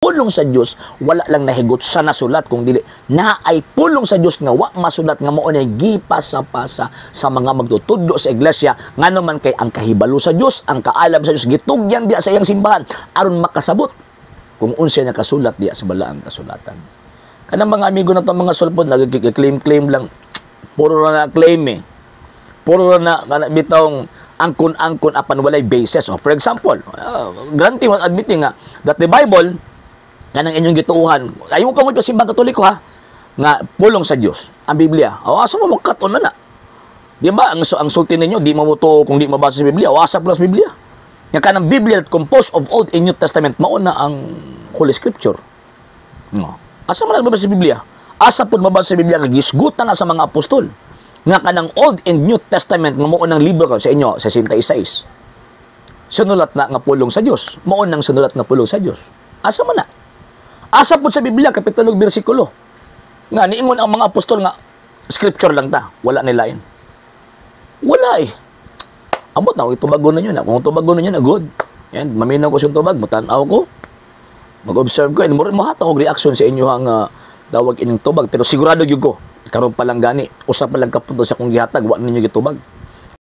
Pulong sa Dios wala lang nahigot sa nasulat kung dili na ay pulong sa Dios nga wa masulat nga mao na gipasa-pasa sa mga magtutudlo sa iglesia, ngano man kay ang kahibalo sa Dios, ang kaalam sa Dios, gitugyan diya sa iyang simbahan aron makasabot kung unsay nakasulat diya sa balaang kasulatan. Kanang mga amigo na to, mga sulpod, nagki-claim-claim lang, puro na claim eh, puro na kana bitong angkon-angkon apan walay basis. Oh, for example, granting, admitting nga that the Bible, kanang inyong gituuhan, ayaw ka mo pa simbang Katoliko ha, nga pulong sa Dios ang Biblia. O asa mo magkaton na na? Di ba ang sulti ninyo, di mo mo kung di mabasa sa Biblia, o asa plus Biblia? Nga kanang Biblia composed of Old and New Testament, mao na ang Holy Scripture. No. Asa man mabasa sa Biblia? Asa pud mabasa sa Biblia nga gisgutan na sa mga apostol? Nga kanang Old and New Testament nga mao nang libro sa inyo sa 66. Sinulat na nga pulong sa Dios. Mao nang sinulat nga pulong sa Dios. Asa man na? Asa pud sa Biblia, kapitulo, bersikulo, nga niingon ang mga apostol nga scripture lang ta, wala nilain? Wala eh. Amot na itubagon ninyo na. Kung tubagon ninyo na, good. Yan, maminaw ko sa tubag, mutan-aw ko. Mag-observe ko, and mo mohatag og reaction sa inyo ang tawag ining tubag, pero sigurado gyud ko karon pa lang gani, usa pa lang kapunto sa akong gihatag, wa ninyo gitubag.